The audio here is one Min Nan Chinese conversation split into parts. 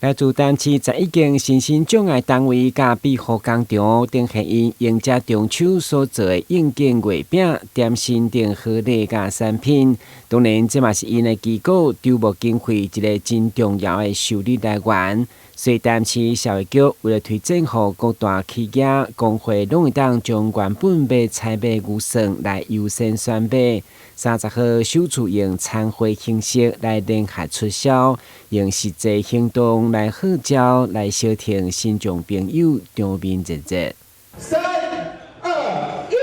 來自台南市11間身心障礙單位佮庇護工場等獻𪜶迎接中秋所做的應景月餅、點心等賀禮佮產品。當然，這嘛是𪜶的機構籌募經費一个真重要的收入來源。所以，台南市社會局為了推薦予各大企業、公會，攏會當將原本欲採買預算來優先選買。30號首次用餐會形式來聯合促銷，用實際行動來號召，來相挺身障朋友場面熱熱。三、二、一，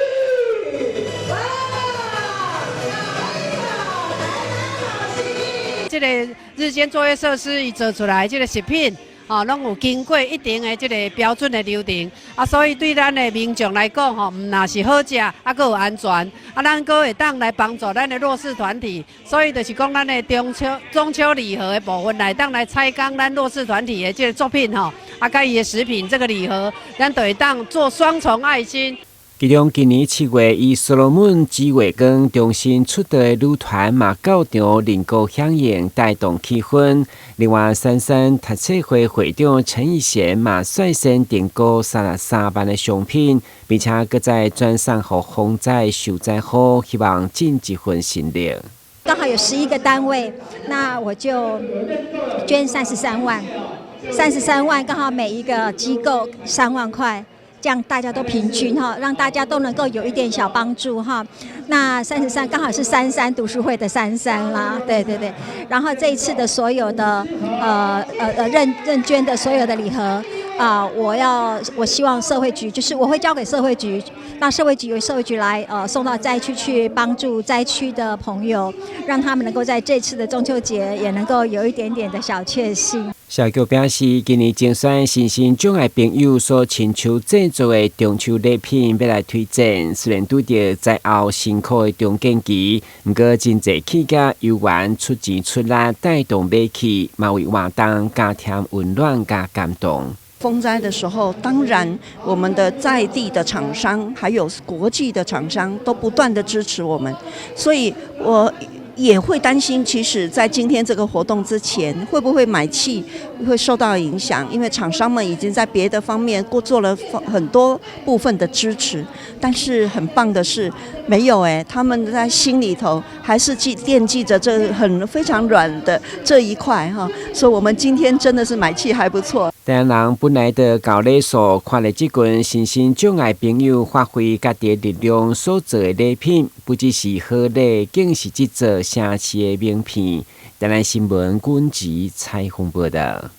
來啦！這個日間作業設施伊做出來，這個食品。吼，攏有經過一定的這個標準的流程，啊，所以對咱的民眾來講，吼，毋但是好食，啊，閣有安全，啊，咱閣會當來幫助咱的弱勢團體，所以就是講咱的中秋禮盒的部分，來當來採購咱弱勢團體的這個作品，吼，啊，佮伊的食品這個禮盒，咱就會當做雙重愛心。其中今年7月，以所羅門紫月光中心出道的女團嘛到場認歌響應，帶動氣氛。另外，三山讀冊會會長陳奕賢嘛率先訂購33萬的商品，並且閣再轉送予風災受災戶，希望盡一份心力。剛好有11個單位，那我就捐三十三萬，三十三萬剛好每一個機構3萬塊。這樣大家都平均哈，讓大家都能夠有一點小幫助哈。那三十三剛好是三三讀書會的三三啦，對對對。然後這一次的所有的認捐的所有的禮盒啊，我希望社會局就是我會交給社會局，那社會局由社會局來送到災區去幫助災區的朋友，讓他們能夠在這次的中秋節也能夠有一點點的小確幸。社會局表示，今年精選身心障礙朋友所親手製作的中秋禮品，欲來推薦。雖然拄著災後辛苦的中間期，毋過真濟企業猶原出錢出力帶動買氣，嘛為活動加添溫暖佮感動。風災的時候，當然我們的在地的廠商還有國際的廠商都不斷的支持我們，所以我也會擔心，其實，在今天這個活動之前，會不會買氣會受到影響？因為廠商們已經在別的方面過做了很多部分的支持，但是很棒的是，沒有哎，他們在心裡頭還是惦記著這很非常軟的這一塊哈，所以我們今天真的是買氣還不錯。台南人本來就厚禮數，看著這群身心障礙朋友發揮家己的力量所做的禮品，不只是好禮，更是這座城市的名片。台南新聞軍籍採訪報道。